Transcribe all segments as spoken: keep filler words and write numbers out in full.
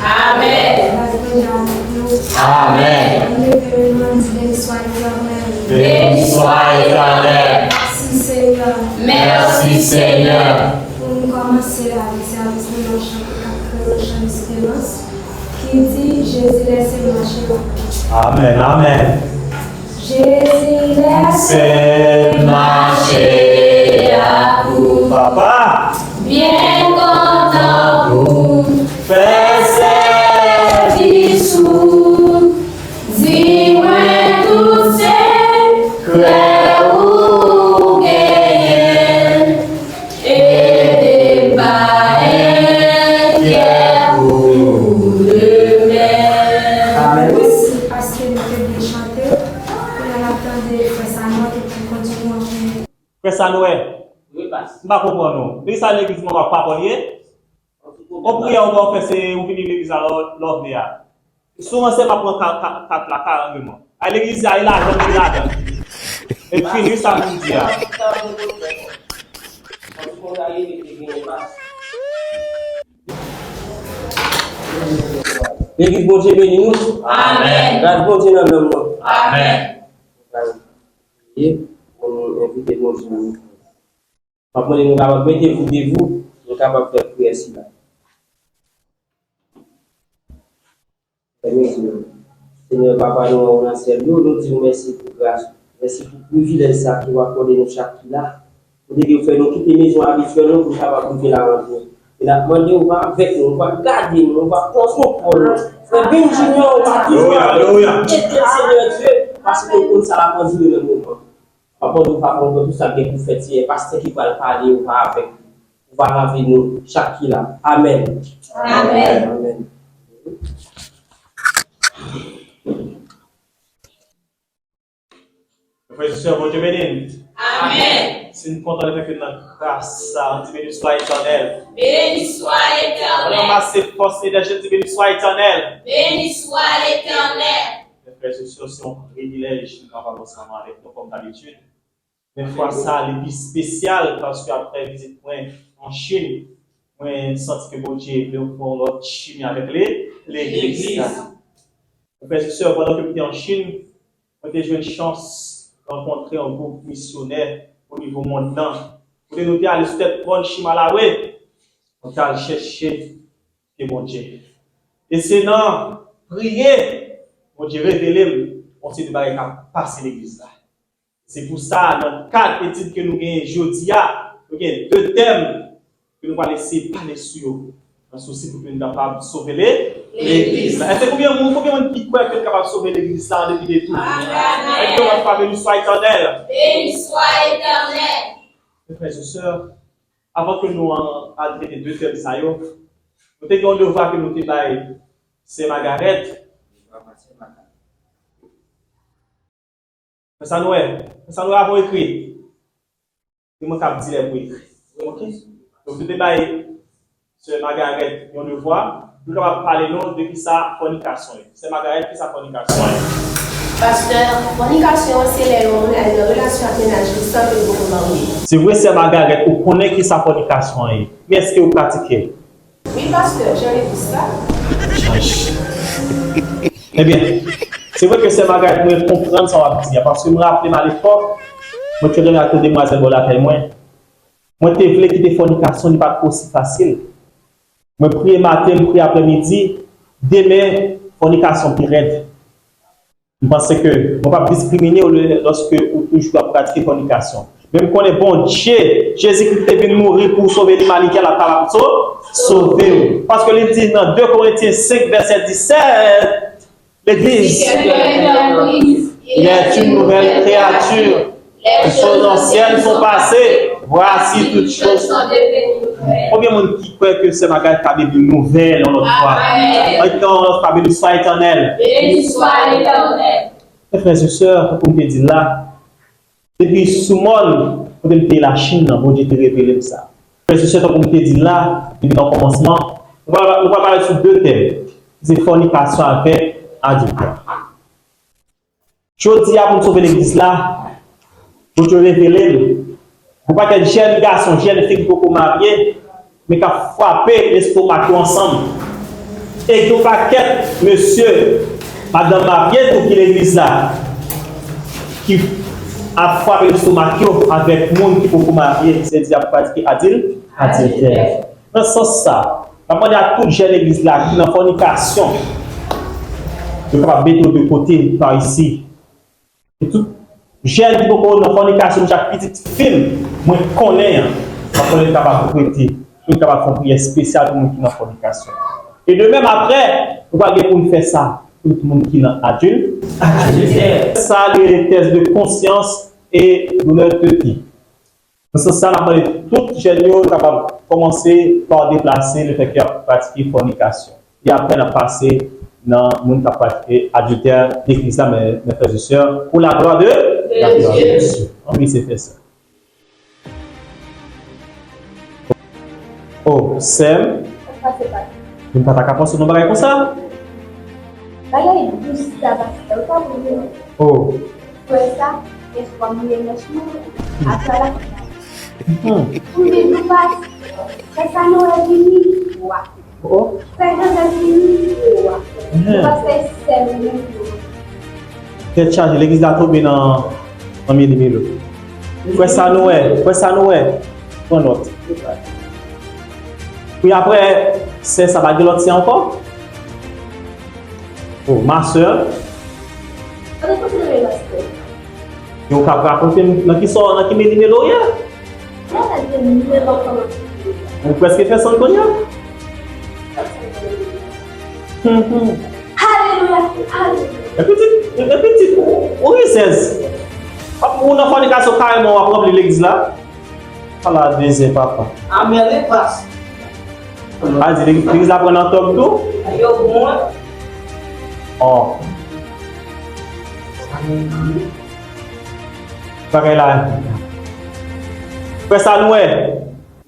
Amèn. Amèn. Béni soit l'Éternel. Merci Seigneur. Merci Seigneur. Pou nou kòmanse avèk sèvis nou nan chante k ap kreye yon chan esperans ki di, Jezi lèse m mache avè w. Amèn, amèn. Jezi lèse m mache ak ou. Papa. Byen kontan pou fè sèvis ou. Di mwen tout sekrè ou genyen. Ede m pa enkyè pou demen. Amèn. Mèsi paske nou te byen chante. Kounye a n ap tande frè Samuel ki pou kontinye antre. Frè Samuel, m pa konprann ou. Li sa legliz mwen w ap pa konn ye? On priyè ou ba w fè se ou vini legliz la lè w vle a. Souvan se m ap pran kat, kat, kat la, karannde mwa. Ay legliz la, e lajan ki ladan. E fini sa pou di a. Legliz Bondye beni nou. Amèn. Gras Bondye nan nanm nou. Amèn. Pou nou envite Bondye nan mitan nou. M ap mande nou kapab mete vou de vou, nou kapab fè priyè sila. Senyè Papa nou an ou nan syèl yo, nou di w mèsi pou gras ou. Mèsi pou privilèj sa ke w akòde nou chak ki la. Kote ke w fè nou kite mezon abityèl nou pou nou kapab rive la anjou. E n ap mande w va avèk nou, w va gade nou, w va pran kontwòl nou. Frè Ben Junior, w va toujou avèk nou. Ede l, Senyè Dye, paske w konn sa l ap andire nan moman. Papa, nou pa konn tout sa k gen pou fèt, Senyè. Pastè ki pral pale, ou pa avèk nou. Ou pa lave nou, chak ki la. Amèn. Amèn. Amèn. Frè e sè, Bondye beni n. Amèn. Si n kontan de fè ke nan gras sa, n di, Béni soit l'Éternel. Béni soit l'Éternel. Ranmase fòs, enèji, n di, Béni soit l'Éternel. Béni soit l'Éternel. Mes frères et sœurs, se yon privilèj pou m kapab ansanm avèk nou kòm dabitid. Men fwa sa, li pi espesyal paske apre vizit mwen an Chin, mwen santi ke Bondye vle m pran yon lòt chimen avèk le, legliz la. Mes frères et sœurs, pandan ke m te an Chin, mwen te jwenn chans rankontre yon gwoup misyonè o nivo mond lan. Kote nou te ale sou tèt mòn Chimalawe, nou te al chèche ke Bondye. E se nan priye, Bondye revele m yon seri de bagay k ap pase legliz la. Se pou sa, nan kad etid ke nou genyen jodi a, nou gen de tèm ke nou pral eseye pale sou yo, nan sousi pou ke nou kapab sove le, legliz la. Èske konbyen moun, konbyen moun ki kwè ke nou kapab sove legliz la an depi de tou? Amèn. Èske yon lòt fwa, Béni soit l'Éternel. Béni soit l'Éternel. Mes frères et sœurs, avan ke nou an, al trete de tèm sa yo, nou te gen yon devwa ke nou te bay sè Magarèt. Fè sa nou wè. Fè sa nou wè avan w ekri. Se mwen k ap di lè pou ekri. Oke? Donk, nou te bay sè Magarèt yon devwa. Nou kapab pale nou de kisa fònikasyon ye. Sè Magarèt, kisa fònikasyon ye? Pastè, fònikasyon an se lè yon moun al nan relasyon ak mennaj li san ke l poko marye. Se vre, sè Magarèt, ou konnen kisa fònikasyon an ye. Men èske ou pratike l? Wi, pastè, jan legliz sa. Ebyen, se vre ke sè Magarèt, mwen konprann sa w ap di a, paske m raple m alepòk, mwen te renmen ak yon demwazèl bò lakay mwen. Mwen te vle kite fònikasyon, li pa t osi fasil. Mwen priye maten, m priye aprèmidi, demen, fònikasyon pi rèd. M panse ke mwen p ap diskrimine w lè, lòske ou toujou ap pratike fònikasyon. Men m konnen Bondye, Jezikri ki te vin mouri pou w sove limanite a, l ap kapab so-, sove w. Paske li di nan de Korentyen senk, vèsè disèt, legliz, il est une nouvelle créature. Les choses anciennes sont passées, voici toutes choses sont devenues nouvelles. Konbyen moun ki kwè ke sè Magarèt ka devni nouvèl yon lòt fwa? Amèn. An yon lòt fwa, Béni soit l'Éternel. Béni soit l'Éternel. Mes frères et sœurs, tankou m te di l la, depi sou mòn, kote m te ye Lachin nan, Bondye te revele m sa. Mes frères et sœurs, tankou m te di l la, depi nan kòmansman, nou pral, nou pral pale sou de tèm. Se fònikasyon avèk adiltè. Jodi a, pou n sove legliz la, Bondye revele l. Yon pakèt jèn gason, jèn fi ki poko marye, men k ap frape lestomak yo ansanm. E gen yon pakèt mesye, madanm marye tou ki legliz la, ki ap frape lestomak yo avèk moun ki poko marye, sètadi y ap pratike adil, adiltè. Nan sans sa, m ap mande a tout jèn legliz la ki nan fònikasyon, yo kapab mete yo de kote pa isi. E tout jèn ki poko nan fònikasyon, m chak pitit fi m, mwen konnen an, m ap konnen kapab prete, pou n kapab fè yon priyè espesyal pou moun ki nan fònikasyon. E de menm aprè, nou pral gen pou n fè sa pou tout moun ki nan adil. Adiltè. Sa li rele tès de konsyans e d'honnêteté. Nan sans sa, n ap mande tout jèn yo kapab kòmanse pa deplase lefètke y ap pratike fònikasyon. E apre, n ap pase nan moun k ap pratike adiltè legliz la, mes, mes frères et sœurs, pour la gloire de, la gloire de Dieu. Ann prese fè sa. Oh, sè m. Sa k pase, pastè? M pa ta ka panse nan bagay konsa. Bagay dous sa, pastè, ou pa konprann. Oh. Frè sa, yèswa m ye manch mwen. Atè la. Hmm. Ou di nou pa, frè sa nou wè vini. Wa. Oh. Frè Joseph vini. Wa. Hmm. Nou pa fè sèl ou menm. Tèt chaje, legliz la tonbe nan, nan mili milo. Frè sa nou wè, frè sa nou wè. Pran nòt. Wi, apre sè sa, pa gen lòt sè ankò? Oh, ma sœur. Yo ka rakonte m nan ki sò, nan ki meli melo w ye? Ou prèske fè sann kounye a. Hmm, hmm. Alelouya, alelouya. E pitit, e pitit, ou, ou rizèz. Ou nan fònikasyon kareman, w ap ranpli legliz la. Ala de zen, papa. Amèn, e pas. A di, legliz la pran nan tòg tou? Yo bon. Oh. Bagay la. Frè sa nou wè.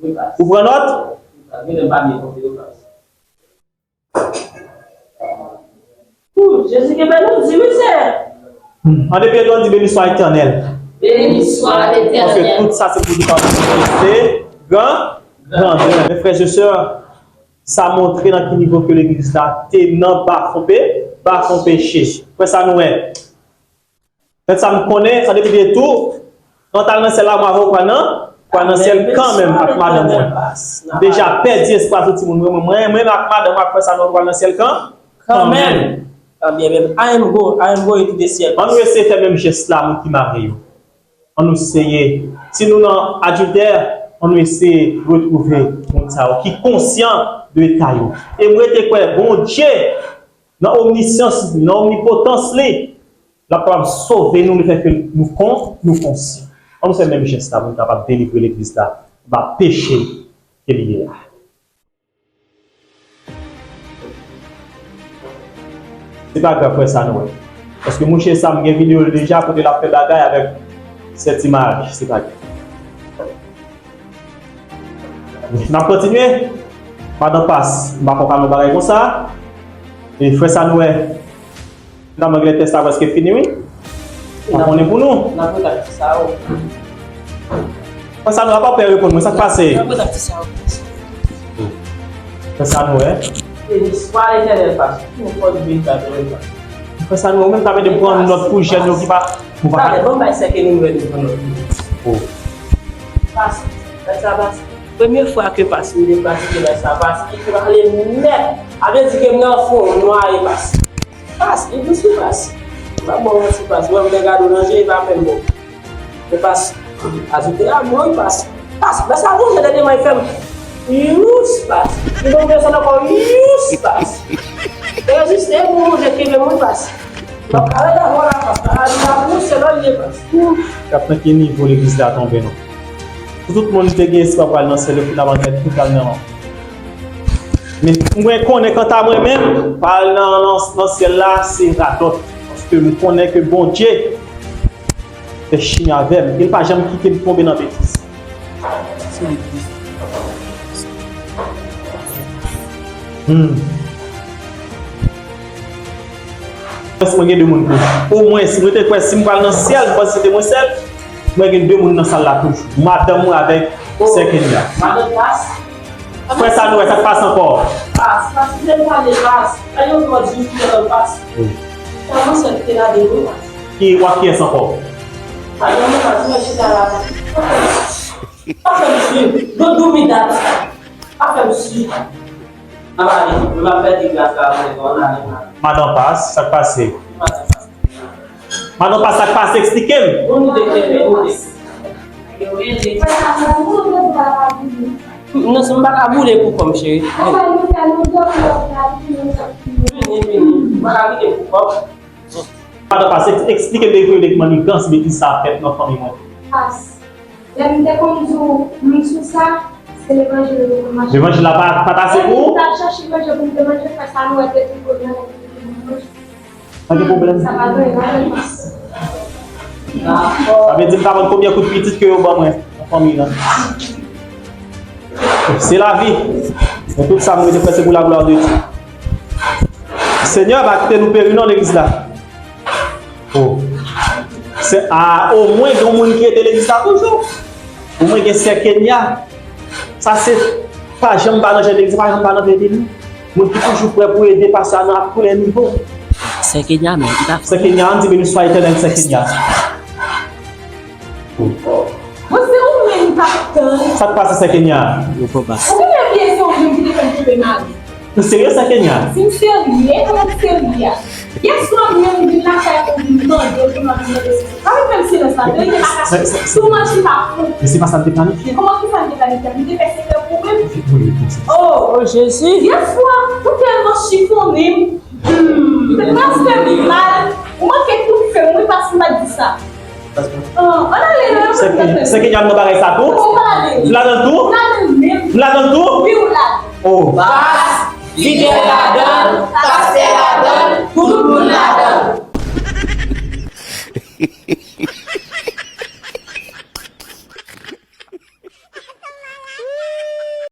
Ou pran nòt? Ooh, Jezi kenbe nou, di wi, Senyè. An depi etan di, Béni soit l'Éternel. Béni soit l'Éternel. Paske tout sa se pou li, paske se gran, gran. Men frè e sè, sa montre nan ki nivo ke legliz la te nan bafon pe, bafon peche. Frè sa nou wè. Fèt sa m konnen, sa depi de tou, kan w t al nan syèl la, mwen avè w pral nan, pral nan syèl kanmenm ak madanm mwen. M deja pèdi espwa sou timoun mwen, mwen, mwen, mwen ak madanm mwen ak frè sa nou pral nan syèl kan, kanmenm. Ebyen, men, I am go, I am going to the ciel. Ann nou eseye fè menm jès la, moun ki mare yo. Ann nou eseye. Si nou nan adiltè, ann nou eseye retwouve moun sa yo ki konsyan de eta yo. E m rete kwè, Bondye, nan omnisyans li, nan omnipotans li, l ap kapab sove nou, lefètke nou kon, nou konsyan. Ann nou fè menm jès la pou nou kapab delivre legliz la anba peche ke li ye a. Se pa grav, frè sa nou wè. Paske mouche sa, m gen videyo l deja kote l ap fè bagay avèk sèt imaj, se pa grav. N ap kontinye. Madan Pas, m pa konn pale yon bagay konsa. E frè sa nou wè. Finalman, gen tès la prèske fini, wi. Pa konnen pou nou. N ap ret ak ti sa, wi. Frè sa nou wè, pa pè reponn mwen, sa k pase? N ap ret ak ti sa, wi. Frè sa nou wè. Béni soit l'Éternel, pas. Yon fòs beni sa, Frè sa nou wè, ou menm k ap ede m pran nòt pou jèn yo ki pa. Talè, ban m bay sè Kenny Noël li pran nòt. Oh. Pas, lè sa pas. Premye fwa ke pas, m te pratike lè sa, pas, li pral nèt. A vle di ke m nan fon, m nwaye pas. Pas, li dous wi pas. M pa ba w manti pas, wè m te gade w nan je, li pa menm bon. Men pas, ajoute a mwen, pas. Pas, lè sa gonfle de demen fè m. Yous, pas. Li gon desann ankò, yous, pas. E reziste pou manje kenbe moun, pas. Mwen pa rete avè w la, pas. A di la pou se lò l ye, pas. Gad nan ki nivo legliz la tonbe non. Pou tout moun te gen espwa pral nan syèl, yo finalman gen tout al nan. Men mwen konnen kanta mwen menm, pral nan, nan, nan syèl la, se radòt. Paske m konnen ke Bondye fè chimi avè m. E l pa janm kite m tonbe nan betiz. Hmm. Omwens mwen gen de moun pou. Omwens, mwen te kwè si m pral nan syèl, m panse se te mwen sèl. Mwen gen de moun nan sal la toujou. Madanm mwen avèk sè Kenya. Madanm Pas. A, Frè Sanou, sa k pase ankò? Pas, pas, kite m pale, pas. Ay, yo twò di, yo twò pas. Kòman sèl te la de wi, pas? Ki, w ap kiyès ankò? Pa gen moun, pas, mwen chita la. Pa fè m swiv. Don't do me that. Pa fè m swiv. An pale, mwen pa pèdi gras la, mwen, mwen, mwen, mwen. Madan Pas, sa k pase? Madan Pas, sa k pase? Eksplike m. Non, se m pa ka boule pou kò m, cheri. Vini, vini. M pa ka boule pou kò m. Madan Pas, eks-, eksplike m de manigans, betiz sa ap fèt nan fanmi mwen. Pas. Lè m te konn di w, m sou sa, se levanjil ou te konn mache. Levanjil la pa, pa t ase pou ou? Lè m t ap chache manje pou m te manje, frè Sanou te di w nan manje. Pa gen pwoblèm. Sa pa dwe, pa gen pas. Sa vle di m ka konn konbyen kout pitit ke yo ban mwen nan fanmi lan. Se lavi. Men tout sa m rete fè se pou la glwa de Dye. Senyè, pa kite nou peri non legliz la. Oh. Se, a, omwen gen moun ki ede legliz la toujou. Omwen gen sè Kenya. Sa se pa janm pa nan jan legliz, pa janm pa nan peri. Moun ki toujou prè pou ede pastè a nan a tou lè nivo. Sè Kenya menm, ki ta fè? Sè Kenya, ann di beni swa etènèl sè Kenya. Bon, se ou menm k ap tann. Sa k pase sè Kenya? Ou genlè bliye se ou menm ki te fè m twonpe mari m. Ou serye sè Kenya? Si m serye, kòman m serye a? Yèswa menm m vin lakay ou vin mande w, vin mande w. Pa vin fè m silans la, verite pa ka fèt. Tou manti pa fou. Men se pa sa m te planifye. Kòman ki sa m te planifye? M te fè sekrè pou mwen. Oh, Jezi. Yèswa, ou tèlman chifonnen m. Hmm. Se prèske m mal. Ou manke tout fè m, wi, paske m pa t di sa. Oh, ann ale, non, non, non. Sè Kenya nan bagay sa tou? Ou pa ale. M ladan l tou? M ladan l menm. M ladan l tou? Wi, ou ladan. Oh. Pas, fidèl ladan,